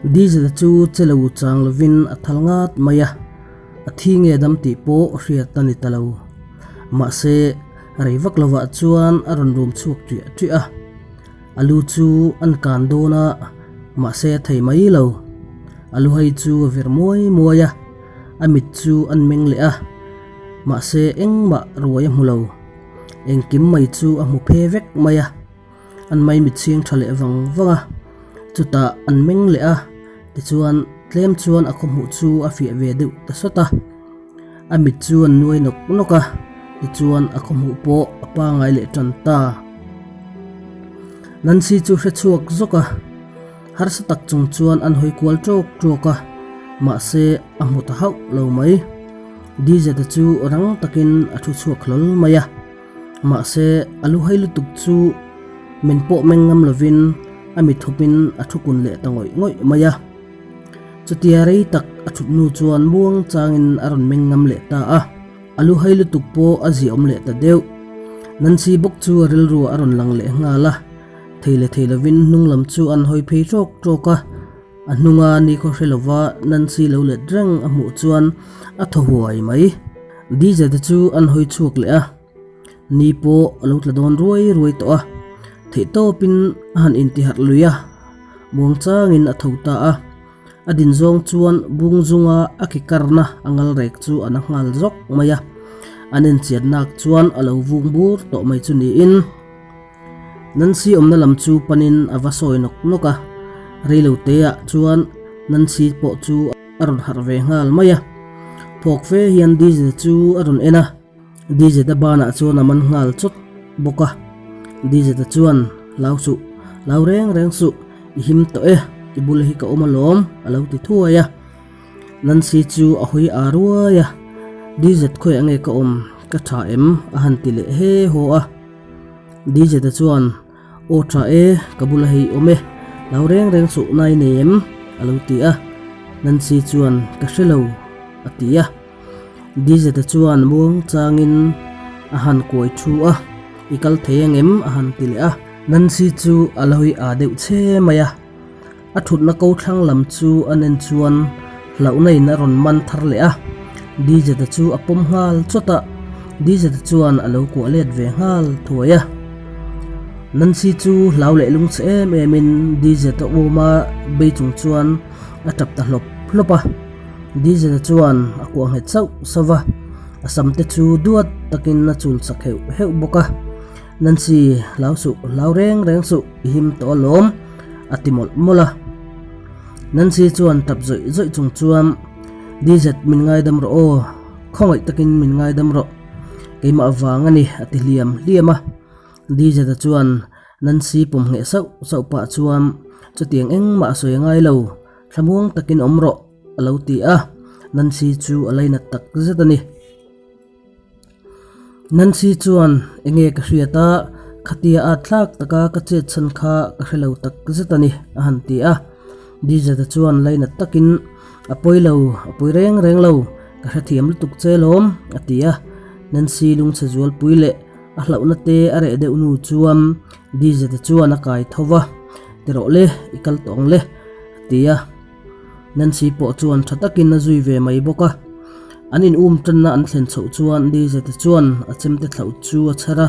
Diesel chu che lo chang lovin a thal ngat mai a, a thi nge dam tih pawh hriat a ni ta lo. Mahse, rei vak lovah chuan a rawn rum chhuak ṭiah ṭiah a. A lu chu an kan dawn a, mahse a thei mai lo. A lu hai chu a vir muai muai a, a mit chu an meng leh a, mahse engmah ruai a hmu lo. Engkim mai chu a hmu phe vek mai a, an maimit chhing tha leh vang vang a, chutah an meng leh a, tichuan tlem chuan a khawhmuh chu a fiah ve deuh ta sawt a. A mit chu an nuai nawk nawk a, tichuan a khawhmuh pawh a pangai leh tan ta. Nancy chu hre chhuak zawk a, harsa tak chung chuan an hawi kual tawk tawk a, mahse a hmu ta hauh lo mai. Dizeta chu rang takin a thu chhuak hlawl mai a, mahse a lu hai lutuk chu min pawh meng ngam lovin a mit thupin a thu kun leh ta ngawih ngawih mai a. Chutia rei tak a thut hnu chuan muang changin a rawn meng ngam leh ta a, a lu hai lutuk pawh a ziahawm leh ta deuh. Nancy bawk chu a rilru a rawn lang leh nghal a, thei leh thei lovin hnung lam chu an hawi phei ṭawk ṭawk a, a hnunga nikhaw hre lova Nancy lo let reng a hmuh chuan a thaw huai mai. DJ te chu an hawi chhuak leh a. Ni pawh a lo tla dawn ruai ruai tawh a, theihtawpin a han intiharh lui a, muangchangin a tho ta a. A din zawng chuan bung zunga a ke karna a ngal rek chu a na nghal zawk mai a, an enchian nak chuan a lo vung bur tawh mai chu niin Nancy awmna lam chu panin a va sawi nawk nawk a, reiloteah chuan Nancy pawh chu a rawn harh ve nghal mai a, phawk fe hian Diesel chu a rawn en a. Dizeta banah chuan a man nghal chawt bawk a, Dizeta chuan, Lau suh, lau reng reng suh, i him tawh e, i bul hi ka awm alawm, a lo ti thuai a. Nancy chu a hawi aa ruai a, Dizet khawiah nge ka awm, ka tha em? a han ti leh he haw a. Dizeta chuan, Aw tha e, ka bula hei awm e, lau reng reng suh nai nei em? a lo ti a. Nancy chuan, Ka hre lo, a ti a. Dizeta chuan muang changin a han kuai thu a, I kal thei angem? a han ti leh a. Nancy chu a lo i aa deuh che mai a, a thutna ko thlang lam chu a nen chuan hlauhna in a rawn man thar leh a. Dizeta chu a pawm nghal chawt a, Dizeta chuan a lo kuah let ve nghal thuai a. Nancy chu hlau leh lungchhe em em in Dizeta awma bei chung chuan a tap ta hlawp hlawp a. Diesel chuan a kuah nghet sauh sauh va, a sam te chu duat takin a chul chak heuh heuh bawk a. Nancy, hlau suh, hlau reng reng suh, i him tawh alawm, a ti mawlh mawlh a. Nancy chuan tap zawih zawih chung chuan, Diesel min ngaidam rawh aw, khawngaih takin min ngaidam rawh, keimah vang a ni, a ti hliam hliam a. Diesel chuan Nancy pawm ngheh sauh sauh pah chuan, Chutiang engmah a sawi angai lo, Thlamuang takin awm rawh, a lo ti a, Nancy chu a lainat tak zet a ni. Nancy chuan, Enge ka hriat a, khatia at thlak taka ka chet chhan kha ka hre lo tak zet a ni, a han ti a. Dizeta chuan lainat takin, A pawi lo, a pawi reng reng lo, ka hrethiam lutuk che lawm, a ti a. Nancy lungchhe zualpui leh a hlauhna te a reh deuh nu chuan Dizeta chuan a kai tho va, Ti rawh le, i kal tawh ang le, a ti a. Nancy pawh chuan tha takin a zui ve mai bawk a. An in um tanna an thlen chhoh chuan Dizeta chuan a chemte thlauh chu a chher a,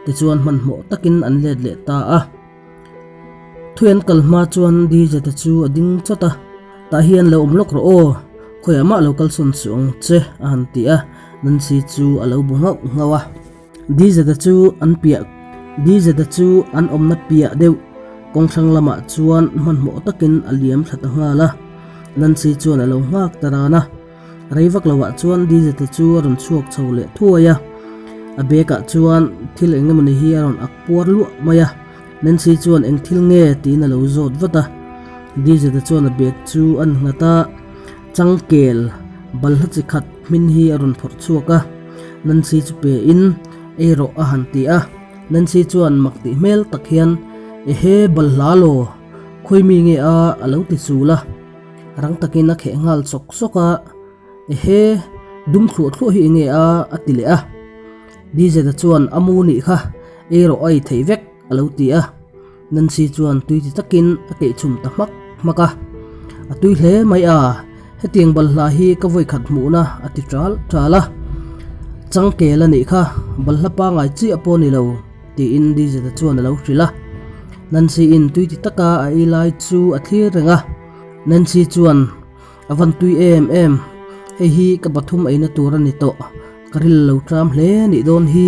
tichuan hmanhmawh takin an let leh ta a. Thui an kal hma chuan Dizeta chu a ding chawt a, Tah hian lo awm lawk rawh aw, khawiah mah lo kal sawn suh ang che, a han ti a. Nancy chu a lo bu nghauh nghauh a. Dizeta chu an piah Dizeta chu an awmna piah deuh kawng hrang lamah chuan hmanhmawh takin a liam thla ta nghal a. Nancy chuan a lo nghak ta ran a. Rei vak loah chuan Dizeta chu a rawn chhuak chho leh thuai a. A bag ah chuan thil eng emawni hi a rawn ak puar luah mai a. Nancy chuan eng thil nge tiin a lo zawt vat a. Dizeta chuan a bag chu a nghat a. Changkel balhla chi khat hmin hi a rawn phawrh chhuak a, Nancy chu pe in ei rawh a han ti a, Nancy chuan mak tih hmel tak hian Ehe balhla law, khawi mi nge a a lo ti chul a, rang takin a kheh nghal sawk sawk a, Ehe dum thluah thluah hi enge a a ti leh a, Dizeta chuan a mu nih kha ei rawh a ei theih vek a lo ti a, Nancy chuan tui ti takin a keih chhum ta hmak hmak a. A tui hle mai a, hetiang balhla hi ka vawikhat hmuhna a ti ṭal ṭal a. Changkel a nih kha, balhla pangai chiah pawh a ni lo, tiin Dizeta chuan a lo hrilh a. Nancy-in tui ti taka a ei lai chu a thlir reng a. Nancy chuan, A van tui em em, hei hi ka pathum eina tur a ni tawh, ka ril lo ṭam hle nih dawn hi,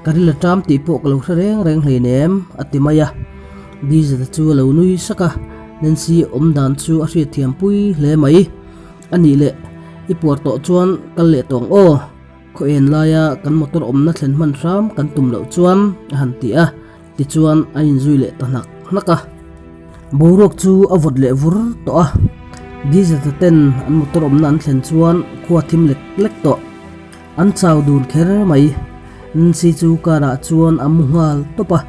ka ril a ṭam tih pawh ka lo hre reng reng hleinem, a ti mai a. Dizeta chu a lo nui sak a, Nancy awm dan chu a hriatthiam pui hle mai. A nih leh, i puar tawh chuan kal leh tawh ang aw, khaw en laia kan motor awmna thlen hman hram kan tum loh chuan, a han ti a. Tichuan a inzui leh ta hnak hnak a. Boruak chu a vawt leh vur tawh a, Diesel ten an motor awmna an thlen chuan khua thim lek lek tawh. An chau dun kher mai. Nancy chu car ah chuan a mu nghal tawp a,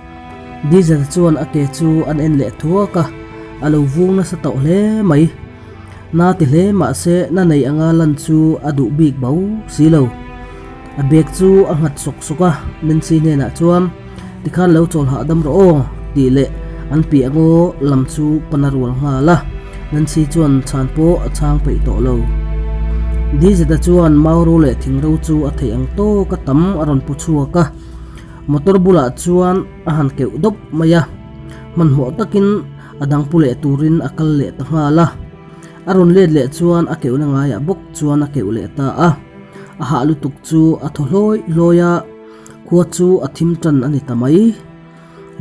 Diesel chuan a ke chu an en leh thuak a, a lo vung nasa tawh hle mai. Na ti hle mahse na nei anga lan chu a duh bik bo si lo. A bag chu a nghat sawk sawk a, Nancy hnenah chuan tikhan lo chawl hahdam rawh aw tih leh an piah ngaw lam chu pan a rual nghal a, Nancy chuan chhan pawh a chhang peih tawh lo. Dizeta chuan mau ro leh thing ro chu a theih ang tawk a tam a rawn pu chhuak a, motor bulah chuan a han keuh dawp mai a, hmanhmawh takin a dang pu leh turin a kal leh ta nghal a. A rawn let leh chuan a keuhna ngaiah bawk chuan a keuh leh ta a. A hah lutuk chu a thaw hlawi hlawi a, khua chu a thim tan a ni ta mai.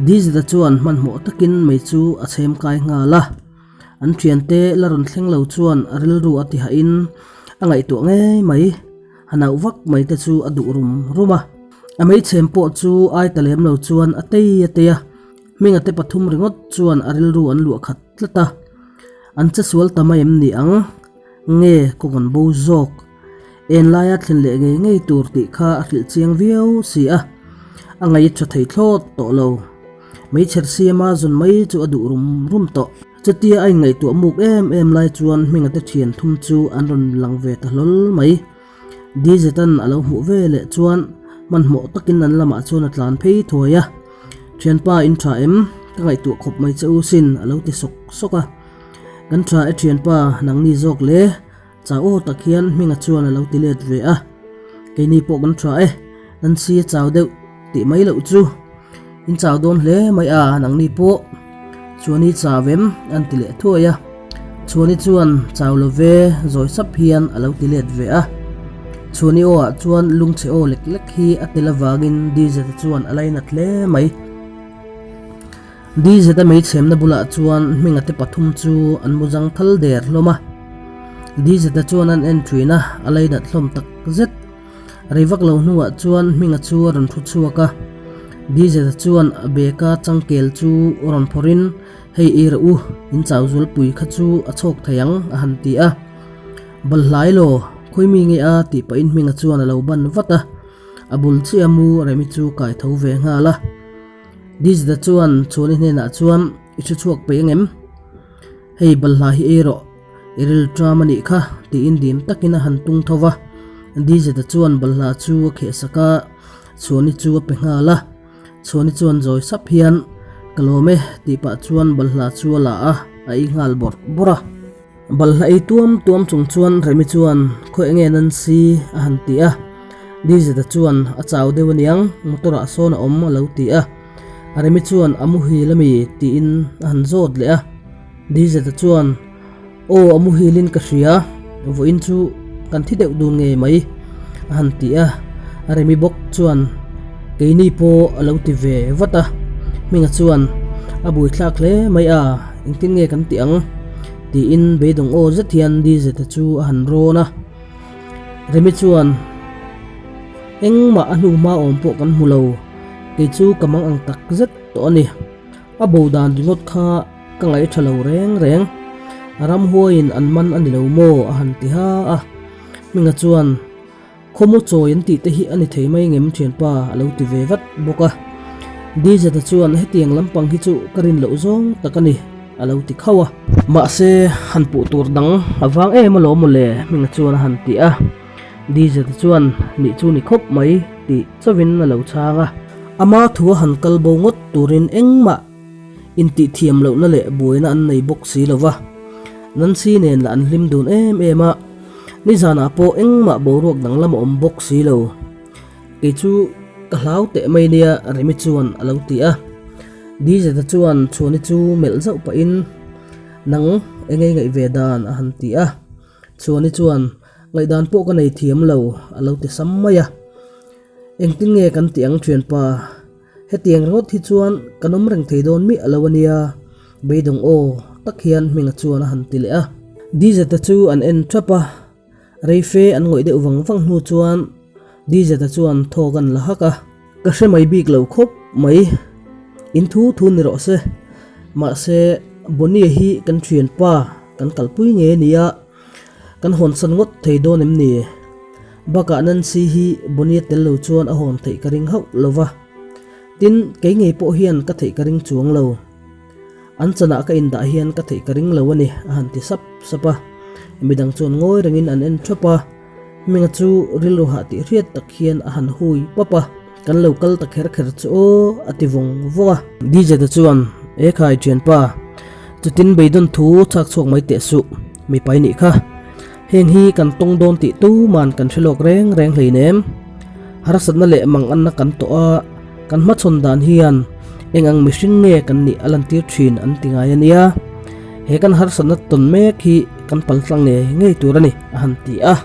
Dizita chuan hmanhmawh takin mei chu a chhem kai nghal a. An thiante la rawn thleng lo chuan a rilru a tihahin a ngaihtuah ngei mai. A nauh vak mai te chu a duh rum rum a. A meichhem pawh chu ai ta lem lo chuan a tei a tei a. Hminga te pathum ringawt chuan a rilru an luah khat tlat a, an che sual ta mai em ni ang? Nge kawng an bo zawk? En laia thlen leh ngei ngei tur tih kha a hrilh chiang viau si a, a ngaih tha thei thlawt tawh lo. Meichher siama zawn mai chu a duh rum rum tawh. Chutia a inngaihtuah muk em em lai chuan Hminga te thian thum chu an rawn lang ve ta hlawl mai. Dizet-a'n a lo hmuh ve leh chuan hmanhmawh takin an lamah chuan a tlan phei thuai a, Thianpa in tha em? Ka ngaihtuah khawp mai che u sin a lo ti sawk sawk a. Kan tha e thianpa, nangni zawk le, chau aw tak hian Hminga chuan a lo ti let ve a. Keini pawh kan tha e, Nancy a chau deuh tih mai loh chu. In chau dawn hle mai a, nangni pawh Chuani chau em? an ti leh thuai a. Chuani chuan chau lo ve zawi sap hian a lo ti let ve a. Chuani aw ah chuan lungchhe aw lek lek hi a tel avangin Dizeta chuan a lainat hle mai. Dizeta meichhemna bulah chuan Hminga te pathum chu an mu zang thal der hlawm a. Dizeta chuan an en thin a, a lainat hlawm tak zet. Rei vak lo hnuah chuan Hminga chu a rawn thu chhuak a, Dizeta chuan a bag-a changkel chu rawn phawrhin, Hei ei rawh u, in chau zualpui kha chu a chhawk thei ang, a han ti a. Balhlai law, khawi mi nge a tih pahin Hminga chuan a lo ban vat a, a bul chiah a mu Remi chu kai tho ve nghal a. Dizeta chuan Chhuani hnenah chuan, I thu chhuak peih ang em? Hei balhla hi ei rawh, i ril ṭam a nih kha, tiin dim takin a han tung tho va. Dizeta chuan balhla chu a kheh sak a, Chhuani chu a pe nghal a. Chhuani chuan zawi sap hian, Ka lawm e, tih pah chuan balhla chu a la a, a ei nghal bawrh bawrh a. Balhla ei tuam tuam chung chuan Remi chuan, Khawi enge Nancy? a han ti a. Dizeta chuan, A chau deuh aniang, motor ah sawn a awm, a lo ti a. Remi chuan a muhil ami tiin a han zawt leh a, Dizeta chuan aw a muhilin ka hria, vawiin chu kan thi deuh dun ngei mai a han ti a, Remi bawk chuan keini pawh a lo ti ve vat a, Hminga chuan a buaithlak hle mai a, engtin nge kan tih ang tiin beidawng aw zet hian Dizeta chu a han rawn a, Remi chuan engmah a hnu hma awm pawh kan hmu lo. Kei chu ka mang ang tak zet tawh a ni. A bo dan ringawt kha ka ngaih tha lo reng reng. A ramhuaiin an man a ni lo maw a han ti ha a. Hminga chuan, Khawmu chawi an tih te hi a ni thei mai ngem thianpa a lo ti ve vat bawk a. Dizeta chuan hetiang lampang hi chu ka rin loh zawng tak a ni a lo ti khauh a. Mahse, han puh tur dang a vang em alawm mawle Hminga chuan a han ti a. Dizeta chuan nih chu ni khawp mai tih chauhin a lo chhang a. Ama thua han kal bo ngawt turin engmah intihthiam lohna leh buaina an nei bawk si lo va. Nancy nen lah an hlim dun em em a, nizanah pawh engmah boruak danglam a awm bawk si lo. Kei chu ka hlau teh mai nia Remi chuan a lo ti a. Dizeta chuan Chhuani chu melh zauh pahin, Nang eng ei ngaih ve dan a han ti a. Chhuani chuan, Ngaihdan pawh ka nei thiam lo a lo ti sam mai a. Engtin nge kan tih ang thianpa? Hetiang ringawt hi chuan kan awm reng thei dawn miah lo a nia, beidawng aw tak hian Hminga chuan a han ti leh a. Dizeta chu an en thap a, reife an ngawih deuh vang vang hnu chuan Dizeta chuan thawk an la hak a. Ka hre mai bik lo khawp mai, in thu thu ni rawh se. Mahse, Bonnie hi kan thianpa kan kalpui ngei a nia. Kan hawnsan ngawt thei dawn em ni? Bakah Nancy hi Bonnie tel lo chuan a hawn theih ka ring hauh lo va. Tin, kei ngei pawh hian ka theih ka ring chuang lo. An chanah ka indah hian ka theih ka ring lo a ni, a han ti sap sap a. Midang chuan ngawi rengin an en thap a. Hminga chu rilru hah tih hriat tak hian a han hui pap a. Kan lo kal ta kher kher chu aw, a ti vawng vawng a. DJ te chuan, E khai thianpa, chutin beidawn thu chhak chhuak mai teh suh, mipai nih kha. Heng hi kan tawng dawn tih tuman kan hre lawk reng reng hleinem. Harsatna leh manganna kan tawh a, kan hmachhawn dan hian eng ang mihring nge kan nih a lantir thin an ti ngai a nia. He kan harsatna tawn mek hi kan paltlang ngei ngei tur a ni, a han ti a.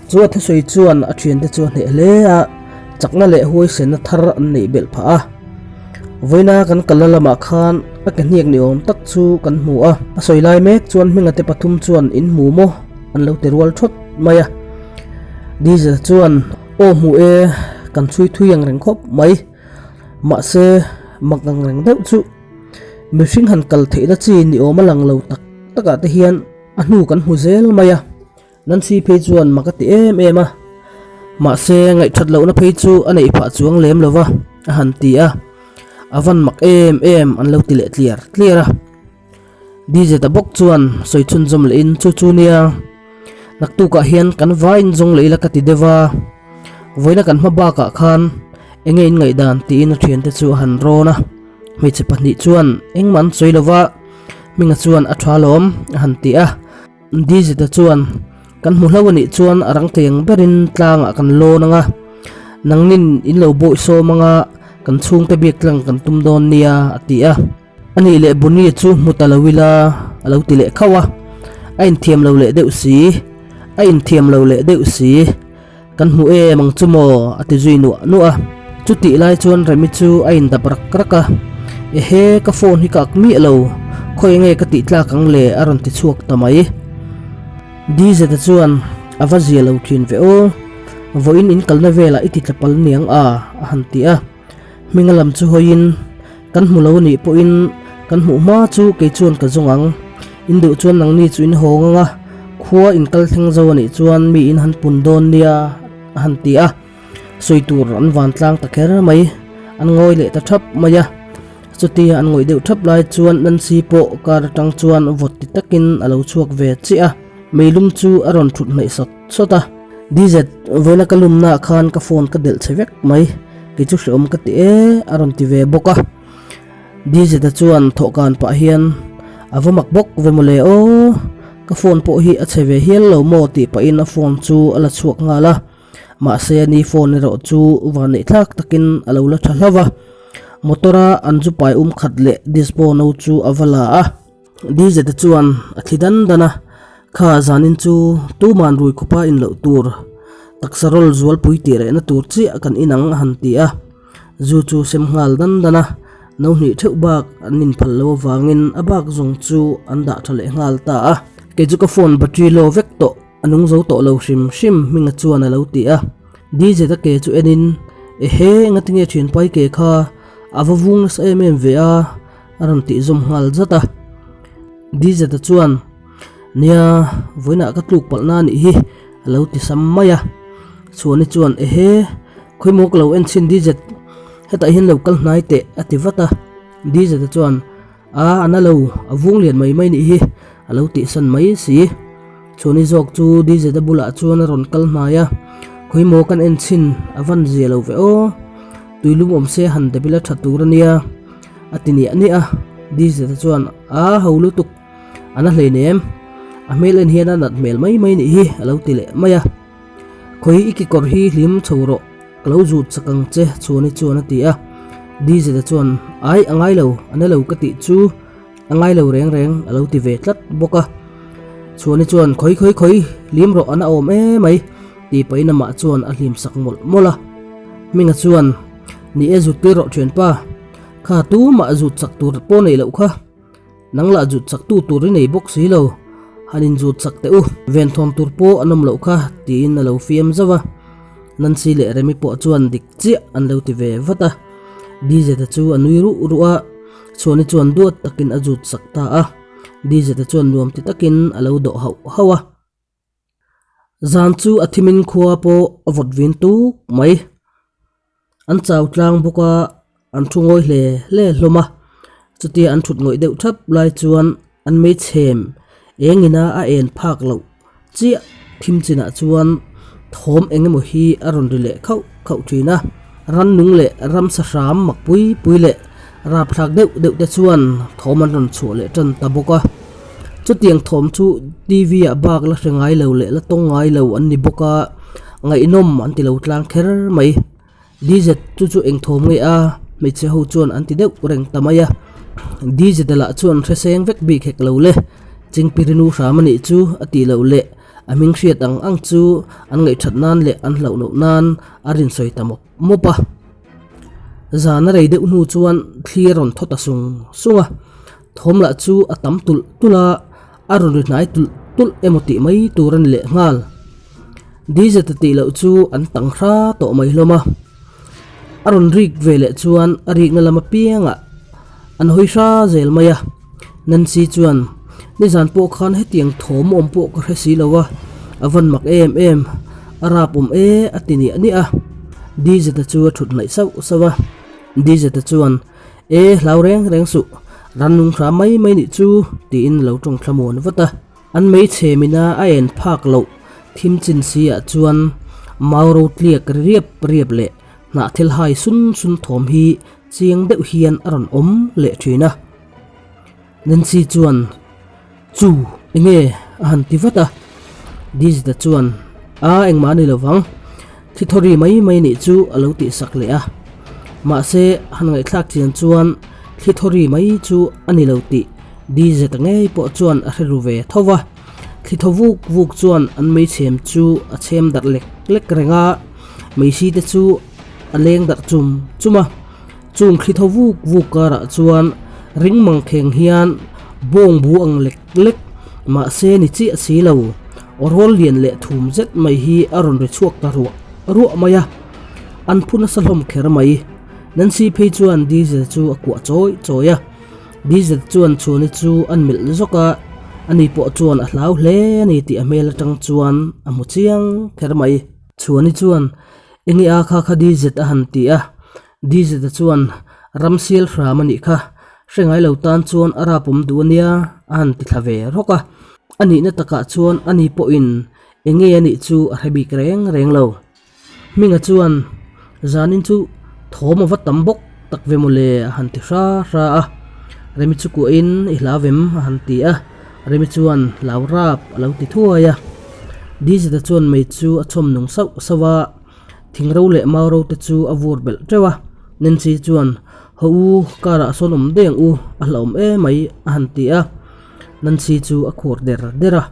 Chu a thusawi chuan a thiante chu a hneh hle a, chakna leh huaisenna thar an neih belh phah a. Vawiina kan kalna lamah khan a ke hniak ni awm tak chu kan hmu a, a sawi lai mek chuan hminga te pathum chuan in hmu maw an lo ti rual thawt mai a. Diesel chuan aw hmu e, kan chhui thui ang reng khawp mai, mahse mak ang reng deuh chu mihring han kal theihna chi ni awm a lang lo tak takah te hian a hnu kan hmu zel mai a. Nancy phei chuan mak a ti em em a, mahse ngaihthat lohna phei chu a neih phah chuang lem lo va, a han ti a, a van mak em em an lo ti leh tliar tliar a. DJ ta bawk chuan sawi chhunzawm lehin chu chu nia, naktukah hian kan vaiin zawng leh ila ka ti deuh a, vawiina kan hma bakah khan enge in ngaihdan tiin a thiante chu a han rawn a, hmeichhe pahnih chuan engmah an sawi lo va, Hminga chuan a tha lawm a han ti a. Dizita chuan, Kan hmu hlo a nih chuan a rang thei ang berin tlangah kan lawn ang a, nangnin in lo bawih sawm ang a, kan chhungte biak tlang kan tum dawn nia, a ti a. A nih leh Bunny chu hmu ta lo ila, a lo ti leh khauh a, a inthiam lo leh deuh si, a inthiam lo leh deuh si. Kan hmu em ang chu maw? a ti zui nuah nuah a. Chutih lai chuan Remi chu a indap rak rak a, Ehe, ka phone hi ka ak miah lo, khawi nge ka tih tlak ang le? a rawn ti chhuak ta mai. Dizeta chuan, A va zia lo thin ve aw, vawiin in kalna velah i ti tla pal niang a, a han ti a. Hminga lam chu hawiin, Kan hmu lo a nih pawhin kan hmuh hma chu kei chuan ka zawng ang. In duh chuan nangni chu in hawng ang a, khua in kal thleng zo a nih chuan mi in han pun dawn nia a han ti a. Sawi tur an van tlang ta kher mai, an ngawi leh ta thap mai a. Chutia an ngawih deuh thap lai chuan Nancy pawh car atang chuan vawt ti takin a lo chhuak ve chiah a, meilum chu a rawn thut hnaih sawt sawt a. DZ, vawiina ka lumnaah khan ka phone ka delh che vek mai, kei chu hreawm ka ti e, a rawn ti ve bawk a. DZ-a chuan thawhkan pah hian, A va mak bawk ve mawle aw, ka phone pawh hi a che ve hial lo maw tih pahin a phone chu a la chhuak nghal a. Mahse ani phone erawh chu vanneih thlak takin a lo la tha hlauh va, motor-a an zu pai um khat leh dispo no chu a va la a. Dizeta chuan a thli dan dan a, Kha zanin chu tuman rui khawpa in loh tur, taksa rawl zualpui tih rehna tur chiah kan inang a han ti a. Zu chu sem nghal dan dan a, no hnih theuh bak an inphal lo avangin a bak zawng chu an dah tha leh nghal ta a. Kei chu ka phone battery low vek tawh, a nung zo tawh lo hrim hrim Hminga chuan a lo ti a. Dizeta ke chu enin, Ehe, engatinge thianpai ke kha a va vung nasa em em ve a? A rawn tih zawm nghal zat a. Dizeta chuan, Nia, vawiinah ka tluk palh na anih hi, a lo ti sam mai a. Chhuani chuan, Ehe, khawimaw ka lo en chhin Dizet, hetah hian lo kal hnai teh, a ti vat a. Dizeta chuan, A, a na lo, a vung lian mai mai nih hi, a lo tihsan mai si. Chhuani zawk chu Dizeta bulah chuan a rawn kal hnai a, Khawimaw kan en chhin, a van zia lo ve aw. Tuilum awm se han dep ila tha tur a nia. A ti niah niah a, Dizeta chuan, A ho lutuk! A na hleinem, a hmel en hian a nat hmel mai mai nih hi, a lo ti leh mai a. Khawi i kekawr hi hlim chho rawh, ka lo zut chak ang che, Chhuani chuan a ti a. Dizeta chuan, Ai, a ngai lo, a na lo ka tih chu a ngai lo reng reng, a lo ti ve tlat bawk a. Chhuani chuan, Khawi khawi khawi, hlim rawh, a na awm e mai, tih pahin amah chuan a hlim sak mawlh mawlh a. Hminga chuan, Ni e, zut tir rawh thianpa, kha tumah zut chak tur pawh neih loh kha. Nang lah zut chak tu tur i nei bawk si lo, han in zut chak teh u, venthawn tur pawh an awm loh kha, tiin a lo fiam zauh a. Nancy leh Remi pawh chuan dik chiah an lo ti ve vat a. Dizeta chu a nui ruh ruh a, Chhuani chuan duat takin a zut chak ta a. Dizeta chuan nuam ti takin a lo dawh hauh hauh a. Zan chu a thimin khua pawh a vawt vin tuk mai. An chau tlang bawk a, an thu ngawi hle hle hlawm a. Chutia an thut ngawih deuh thap lai chuan an meichhem eng ina a en phak loh chiah thim chinah chuan thawm eng emaw hi a rawn ri leh khauh khauh thin a. Rannung leh ramsa hram mak pui pui leh rapthlak deuh deuh te chuan thawm an rawn chhuah leh tan ta bawk a. Chutiang thawm chu TV ah bak la hre ngai lo leh la tawng ngai lo an ni bawk a, ngaihnawm an ti lo tlang kher mai. DZ chu chu eng thawm nge a? Hmeichhe ho chuan an ti deuh reng ta mai a. DZ lah chuan hre seng vek bik hek lo le, Chingpirinu hram a nih chu a tih loh leh a hming hriat ang ang chu an ngaihthat nan leh an hlauh loh nan a rinsawi ta mawp mawp a. Zan a rei deuh hnu chuan thli a rawn thaw ta sung sung a. Thawm lah chu a tam tulh tulh a, a rawn ri hnai tulh tulh emaw tih mai tur a ni leh nghal. Dizeta tih loh chu an tang hra tawh mai hlawm a. A rawn rik ve leh chuan a rikna lam apiangah an hawi hra zel mai a. Nancy chuan, Nizan pawh khan hetiang thawm awm pawh ka hre si lo a, a van mak em em, a rap awm e a ti niah niah a. Dizeta chu a thut hnaih sauh sauh a. Dizeta chuan, E, hlau reng reng suh, rannung hram mai mai nih chu, tiin lo tawng thlamuan vat a. An hmeichhe mina a en phak loh thim chin si ah chuan mau ro tliak ri riap riap leh hnah thil hai sun sun thawm hi chiang deuh hian a rawn awm leh thin a. Nancy chuan. Chu, enge? a han ti vat a. Dizita chuan, A, engmah a ni lo vang. Thi thaw ri mai mai nih chu a lo tih sak leh a. Mahse, han ngaihthlak chian chuan thli thaw ri mai chu a ni lo tih Dizita ngei pawh chuan a hre ru ve tho va. Thli thaw vuk vuk chuan an meichhem chu a chhem darh lek lek reng a, meisi te chu a leng darh chum chum a. Chung thli tho vuk vuk karah chuan ring mang kheng hian bawng bu ang lek lek mahse ni chiah si lo. Aw rawl lian leh thum zet mai hi a rawn ri chhuak ta ruah ruah mai a, an phu nasa hlawm kher mai. Nancy phei chuan Diesel chu a kuah chawi chawi a, Diesel chuan Chhuani chu an melh zawk a, ani pawh chuan a hlau hle a ni tih a hmel atang chuan a hmu chiang kher mai. Chhuani chuan, Enge a kha kha Diesel a han ti a, Dizeta chuan, Ram sial hram a nih kha, hre ngai lo tan chuan a rapawm duh a nia, a han ti thla ve rawk a. A nihna takah chuan ani pawhin eng nge a nih chu a hre bik reng reng lo. Hminga chuan, Zanin chu thawm a va tam bawk tak ve mawle, a han ti hra hra a. Remi chu kuahin i hlau em? a han ti a. Remi chuan, Hlau rap, a lo ti thuai a. Dizeta chuan mei chu a chhawm nung sauh sauh a. Thingro leh mauro te chu a vur belh teuh a, Nancy chuan, Haw u, car ah sawn awm deng u, a hlauhawm emai a han ti a. Nancy chu a khur der der a.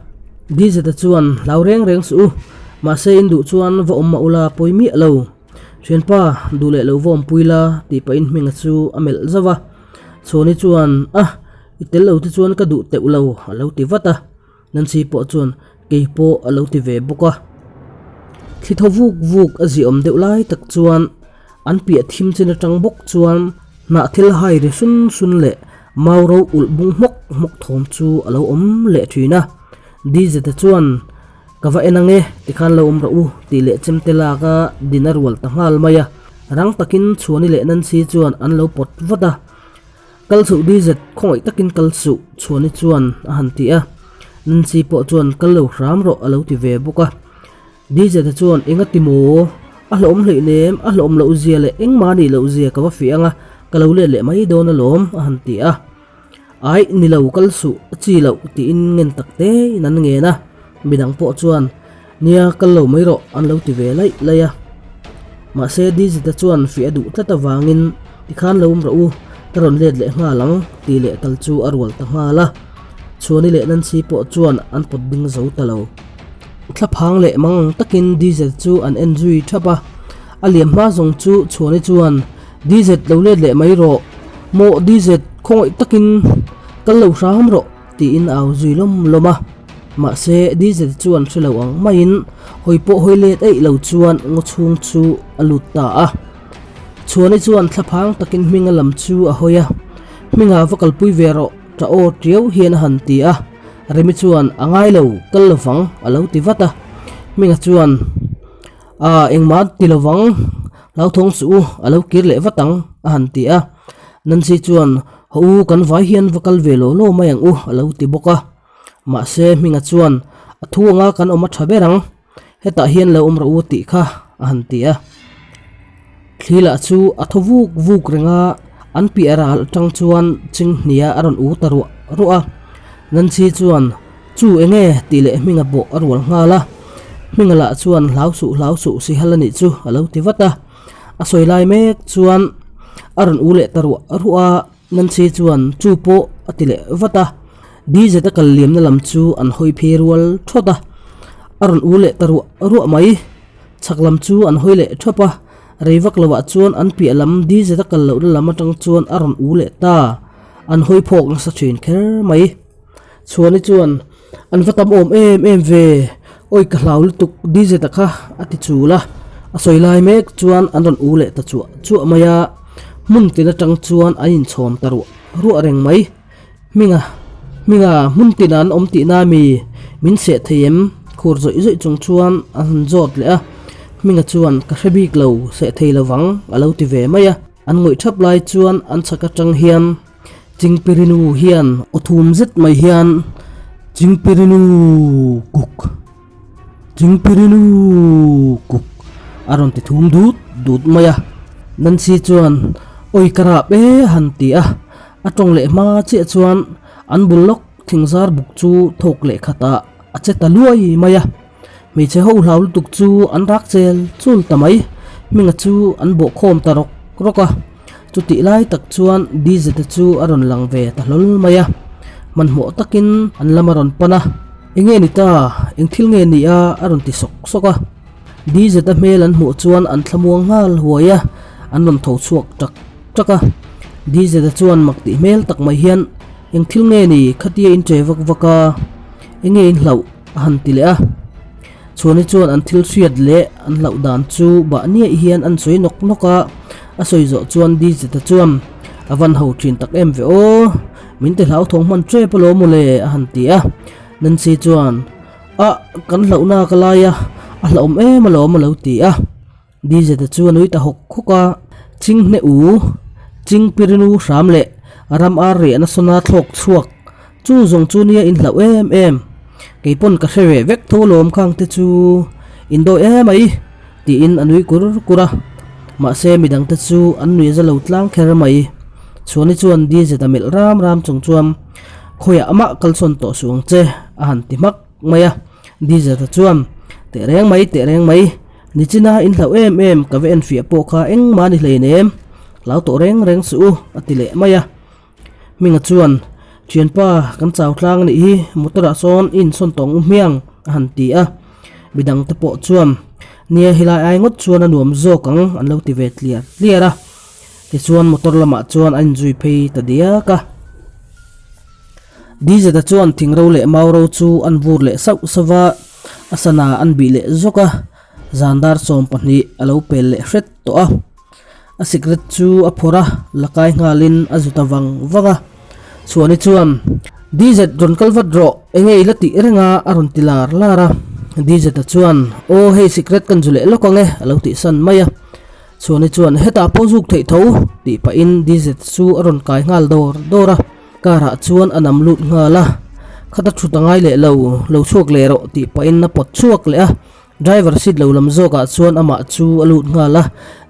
Dizeta chuan, Hlau reng reng suh u, mahse in duh chuan va awm mah ula pawi miah lo. Thianpa, duh leh lo va awmpui la tih pahin Hminga chu a melh zauh a. Chhuani chuan, A, i tel lo te chuan ka duh teuh lo a lo ti vat a. Nancy pawh chuan kei pawh a lo ti ve bawk a. Thli thaw vuk vuk a ziawm deuh lai tak chuan an piah thim chin atang bawk chuan hnah thil hai ri sun sun leh mau ro ulh bung hmawk hmawk thawm chu a lo awm leh thin a. Dizeta chuan ka va en ang e tikhan lo awm rawh u tih leh chemte lak a din a rual ta nghal mai a. Rang takin Chhuani leh Nancy chuan an lo pawt vat a. Kal suh Dizet, khawngaih takin kal suh, Chhuani chuan a han ti a. Nancy pawh chuan kal lo hram rawh a lo ti ve bawk a. Dizeta chuan enga ti maw? A hlawhawm hleih nem, a hlawhawm loh zia leh engmah nih loh zia ka va fiah ang a, ka lo let leh mai dawn alawm a han ti a. Aih, ni lo kal suh, a chi loh tiin ngen tak tein an ngen a, midang pawh chuan Nia, kal lo mai rawh an lo ti ve laih laih a. Mahse, Dizita chuan fiah a duh tlat avangin tikhan lo awm rawh u, ka rawn let leh nghal ang tih leh kal chu a rual ta nghal a. Chhuani leh Nancy pawh chuan an pawt ding zo ta lo. Thlaphang leh mang ang takin Dizet chu an en zui thap a. A liam hma zawng chu Chhuani chuan, Dizet lo let leh mai rawh. Mawh Dizet, khawngaih takin kal lo hram rawh tiin a au zui lawm lawm a. Mahse Dizet chuan hre lo ang maiin hawi pawh hawi let eih lo chuan ngaw chhung chu a lut ta a. Chhuani chuan thlaphang takin Hminga lam chu a hawi a, Hminga va kalpui ve rawh. Tah aw tiau hian a han ti a, Remi chuan a ngai lo, kal lovang a lo ti vat a. Hminga chuan Aa engmah ti lovang, hlauthawng suh u, a lo kir leh vat ang a han ti a. Nancy chuan Haw u, kan vai hian va kal ve law law mai ang u a lo ti bawk a. Mahse Hminga chuan A thu anga kan awm a tha ber ang. Hetah hian lo awm rawh u tih kha a han ti a. Thli lah chu a thaw vuk vuk reng a, an piah ral atang chuan Chinghnia a rawn u ta ruah ruah a. Nancy chuan, Chu eng nge? tih leh Hminga pawh a rual nghal a. Hminga lah chuan hlau suh hlau suh sihal a nih chu a lo ti vat a. A sawi lai mek chuan a rawn u leh ta ruah ruah a. Nancy chuan chu pawh a ti leh vat a, DZ a kal liamna lam chu an hawi phei rual thawt a, a rawn u leh ta ruah ruah mai. Chhak lam chu an hawi leh thap a, rei vak lovah chuan an piah lam DZ a kal lohna lam atang chuan a rawn u leh ta, an hawi phawk nasa thin kher mai. Chhuani chuan An va tam awm em em ve, awi ka hlau lutuk DZ-a kha a ti chul a, a sawi lai mek chuan an rawn u leh ta chuah chuah mai a, hmun tin atang chuan an inchhawm ta ruah ruah reng mai. Hminga, Hminga hmun tinah an awm tihna mi min seh thei em? Khur zawih zawih chung chuan a han zawt leh a, Hminga chuan ka hre bik lo, seh thei lovang a lo ti ve mai a, an ngawih thap lai chuan an chhak atang hian Chingpirinu hian aw thum zet mai hian Chingpirinu kuk Chingpirinu kuk a rawn ti thum dut dut mai a. Nancy chuan awi ka rap e a han ti a, a tawng leh hma chiah chuan an bul lawk thingzar buk chu thawk leh khatah a che ta luai mai a. Hmeichhe ho hlau lutuk chu an rak chel chul ta mai. Hminga chu an bawh khawm ta rawk rawk a. Chutih lai tak chuan Dizete chu a rawn lang ve ta hlawl mai a. Hmanhmawh takin an lam a rawn pan a. Enge ni ta? Eng thil nge ni a? a rawn ti sawk sawk a. Dizeta hmel an hmuh chuan an thlamuang nghal huai a, an rawn tho chhuak tak tak a. Dizeta chuan mak tih hmel tak mai hian, Eng thil nge ni? Khatia in che vak vak a, enge in hlauh? A han ti leh a. Chhuani chuan an thil hriat leh an hlauh dan chu bah niaih hian an sawi nawk nawk a, a sawi zawh chuan Dijita chuan a van ho thin tak em ve aw, min ti hlauthawng hman tep alawm mawle a han ti a. Nancy chuan Ah, kan hlauhna ka lai a, a hlauhawm em alawm a lo ti a. Dijita chu a nui ta hawk hawk a, Chinghne u, Chingpirinu hram leh ram ar riahna sawna thlawk chhuak chu zawng chu nia in hlauh em em. Kei pawn ka hre ve vek tho lawm khang te chu in dawi em mai tiin a nui kur kur a. Mahse midang te chu an nui za lo tlang kher mai. Chhuani chuan Dijita melh ram ram chung chuan khawiah amah kalsawn tawh suh ang che a han ti hmak mai a. Dijita chuan Tehreng mai tehreng mai. Nichina in hlauh em em ka va enfiah pawh kha engmah ni hlein em? Hlau tawh reng reng suh u, a ti leh mai a. Hminga chuan, Thianpa, kan chau tlang a nih hi, motor ah sawn i insawn tawh ang u hmiang, a han ti a. Midang te pawh chuan, Nia helai ai ngawt chuan a nuam zawk ang, an lo ti ve tliar tliar a. Tichuan motor lamah chuan a inzui phei ta diak a. Dizeta chuan thingro leh mauro chu an vur leh sauh sauh va. A sana an bih leh zawk a, zan dar 12 a lo pel leh hret tawh a. A sikret chu a phawrh a, la kai nghalin a zu ta vang vang a. Chhuani chuan, DZ rawn kal vat rawh, enge i la tih reng a? a rawn ti lar lar a. DZ-a chuan, Aw hei sikret kan zu leh lawk ang e, a lo tihsan mai a. Chhuani chuan, Hetah pawh zuk theih tho, tih pahin DZ chu a rawn kai nghal dawr dawr a. Car ah chuan a nam lut nghal a, khata thut a ngai leh lo, lo chhuak leh rawh tih pahin a pawt chhuak leh a, driver seat lo lam zawk ah chuan amah chu a lut nghal a,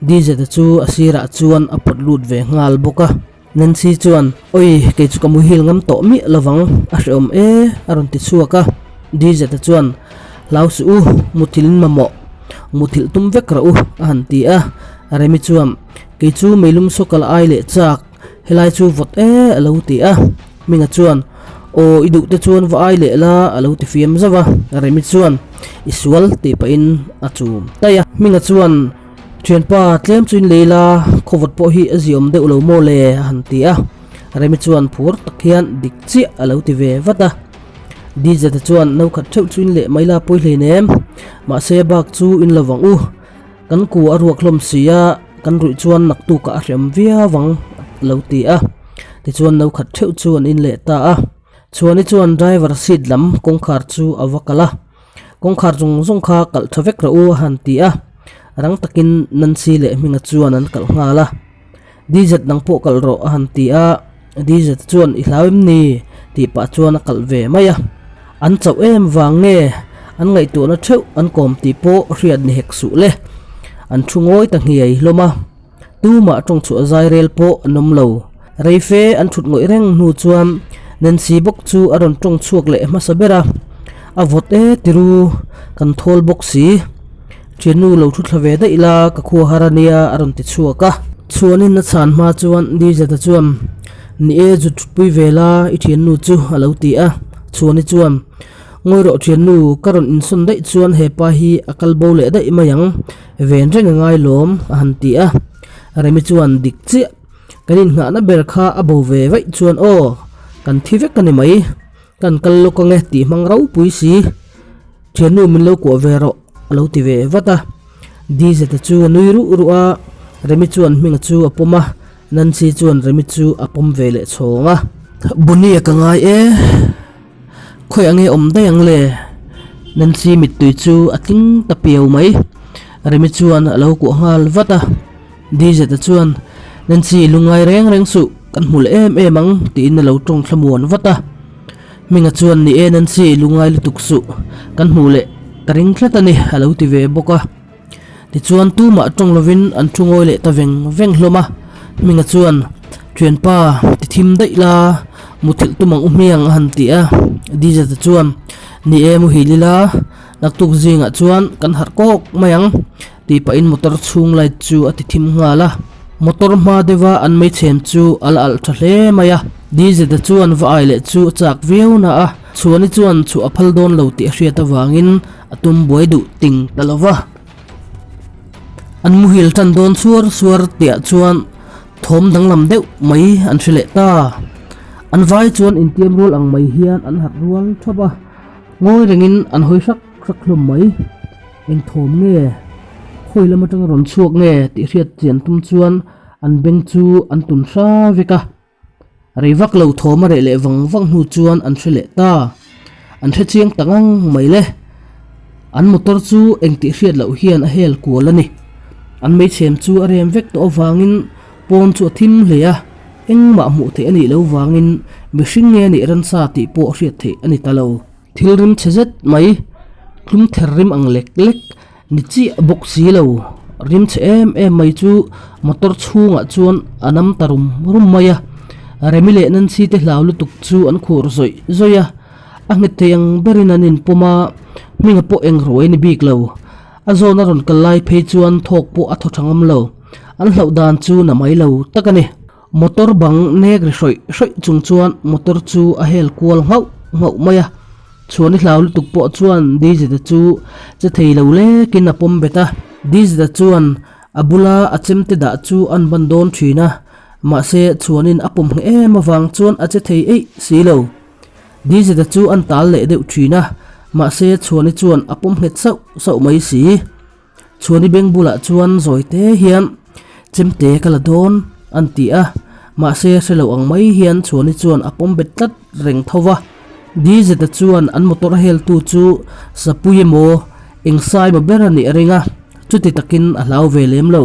DZ-a chu a sirah chuan a pawt lut ve nghal bawk a. Nancy chuan, Oi, kei chu ka muhil ngam tawh miah lovang, a hrehawm e, a rawn ti chhuak a. Dizeta chuan, Hlau suh u, muthilhin mamawh, muthilh tum vek rawh u, a han ti a. Remi chuan, Kei chu meilum saw kal ai leh chak, helai chu vawt e, a lo ti a. Hminga chuan, Aw, i duh te chuan va ai leh la, a lo ti fiam zauh a. Remi chuan, I sual, tih pahin a chum daih a. Hminga chuan, Thianpa, tlem chu in lei la, khawvawt pawh hi a ziawm deuh lo maw le? a han ti a. Remi chuan phur tak hian dik chiah a lo ti ve vat a. Dizeta chuan no khat theuh chu in leh mai la pawi hleinem, mahse bak chu in lo vang u. Kan ku a ruak hlawm si a, kan ruih chuan naktukah a hrem viau ang a lo ti a. Tichuan no khat theuh chu an in leh ta a. Chhuani chuan driver seat lam kawngkhar chu a va kalh a. Kawngkhar zawng zawng kha kalh tha vek rawh u a han ti a, rang takin Nancy leh Hminga chuan an kalh nghal a. Dizet nang pawh kalh rawh a han ti a, Dizet chuan i hlau em ni? tih pah chuan a kalh ve mai a. An chauh em vang nge an ngaihtuahna theuh an kawm tih pawh hriat ni hek suh le. An thu ngawi ta nghiai hlawm a. Tumah tawng chhuah zai rel pawh an awm lo. Reife an thut ngawih reng hnu chuan Nancy bawk chu a rawn tawng chhuak leh hmasa ber a, A vawt e tiru, kan thawl bawk si. Thiannu lo thu thla ve daih la, ka khua har a nia a rawn ti chhuak a. Chhuanin a chhan hma chuan Dizeta chuan, Ni e, zut thutpui ve la, i thiannu chu a lo ti a. Chhuani chuan, Ngawi rawh thiannu, ka rawn insawn daih chuan hepa hi a kal bo leh daih mai ang. Ven reng a ngai lawm a han ti a, Remi chuan dik chiah, kan inngahna ber kha a bo ve vaih chuan aw, kan thi vek a ni mai, kan kal lawk ange tih hmang ropui si, thiannu min lo kuah ve rawh a lo ti ve vat a, Dizeta chu a nui ruh ruh a, Remi chuan Hminga chu a pawm a, Nancy chuan Remi chu a pawm ve leh chhawng a. Bunny-a ka ngai e. Khawi ange awm daih ang le? Nancy mittui chu a tling ta piau mai. Remi chuan a lo kuah nghal vat a. Dizeta chuan, Nancy lungngai reng reng suh, kan hmu leh em em ang tiin a lo tawng thlamuan vat a. Hminga chuan, Ni e Nancy, lungngai lutuk suh, kan hmuh leh ka ring tlat a ni a lo ti ve bawk a. Tichuan tumah tawng lovin an thu ngawi leh ta veng veng hlawm a, Hminga chuan, Thianpa, ti thim daih la, muthilh tum ang u hmiang a han ti a. Dizeta chuan, Ni e, muhil ila, naktuk zingah chuan kan harh kawk mai ang, tih pahin motor chhung light chu a ti thim nghal a. Motor hma deuha an meichhem chu a la alh tha hle mai a. Dizeta chuan va ai leh chu a chak viau na a, Chhuani chuan chhuah a phal dawn lo tih a hriat avangin, A tum buai duh ting ta lo va. An muhil tan dawn suar suar tihah chuan thawm danglam deuh mai an hre leh ta. An vai chuan intiam rual ang mai hian an harh rual thap a, ngawi rengin an hawi hrak hrak hlawm mai. Eng thawm nge? Khawi lam atanga rawn chhuak nge tih hriat chian tum chuan an beng chu an tun hra vek a. Rei vak lo thawm a reh leh vang vang hnu chuan an hre leh ta. An hre chiang ta ngang mai le. An motor chu engtih hriat loh hian a hel kual a ni. An meichhem chu a rem vek tawh avangin pawn chu a thim hle a, engmah hmuh theih a nih loh vangin mihring nge nih ransa tih pawh hriat theih a ni ta lo. Thil rim chhe zet mai, tlum ther rim ang lek lek Ni chiah bawk si lo, rim chhe em em mai chu motor chhungah chuan a nam ta rum rum mai a, Remi leh Nancy te hlau lutuk chu an khur zawih zawih a, a nghet thei ang berin an inpawm a, hminga pawh eng ruai ni bik lo. A zawn a rawn kal lai phei chuan thawk pawh a thaw tha ngam lo, an hlauh dan chu na mai lo tak a ni. Motor bang nek ri hrawih hrawih chung chuan motor chu a hel kual nghauh nghauh mai a. Chhuani hlau lutuk pawh chuan Dizita chu che thei lo lekin a pawm bet a. Dizita chuan a bula a chemte dah chu an ban dawn thin a, mahse Chhuanin a pawm ngheh em avang chuan a che thei eih si lo. Dizita chu an tal leh deuh thin a, mahse Chhuani chuan a pawm nghet sauh sauh mai si. Chhuani beng bulah chuan zawi te hian chemte ka la dawn an ti a, mahse hre lo ang mai hian Chhuani chuan a pawm bet tlat reng tho va. Dizeta chuan an motor heltu chu Sapui emaw eng sai emaw ber a nih a ring a, chuti takin a hlau ve lem lo.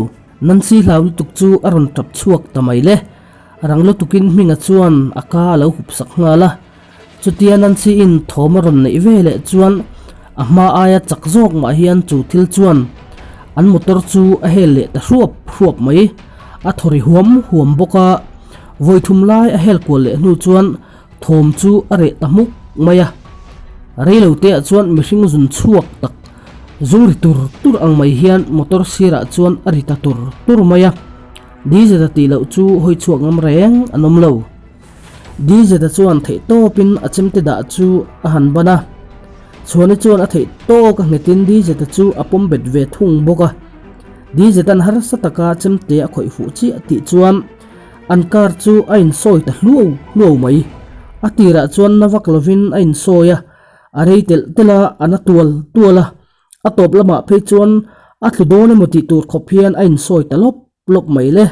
Nancy hlau lutuk chu a rawn tap chhuak ta mai le. Rang lutukin Hminga chuan a ka a lo hup sak nghal a. Chutia Nancy-in thawm a rawn neih ve leh chuan a hma aia chak zawk mah hian chu thil chuan an motor chu a hel leh ta hruap hruap mai. A thaw ri huam huam bawk a. Vawi thum lai a hel kual leh hnu chuan thawm chu a reh ta hmuk mai a. Rei lo te ah chuan mihring zun chhuak tak zung ri tur tur ang mai hian motor sirah chuan a ri ta tur tur mai a. Dizeta tih loh chu hawi chhuak ngam reng an awm lo. Dizeta chuan theih tawpin a chemte dah chu a han ban a. Chhuani chuan a theih tawk a nghetin Dizeta chu a pawm bet ve thung bawk a. Dizetan harsa taka chemte a khawih fuh chiah tih chuan an car chu a insawi ta hluau hluau mai. A tirah chuan na vak lovin a insawi a, a rei telh telh a, a na tual tual a. A tawp lamah phei chuan a tlu dawn emaw tih tur khawp hian a insawi ta lawp lawp mai le.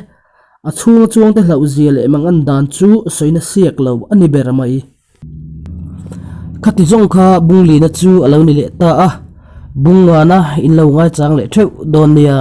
A chhunga chuangte hlauhzia leh mangan dan chu sawina siak lo a ni ber mai. Khati zawng kha Bunglina chu a lo ni leh ta a, Bungngana in lo ngaichang leh theuh dawn nia.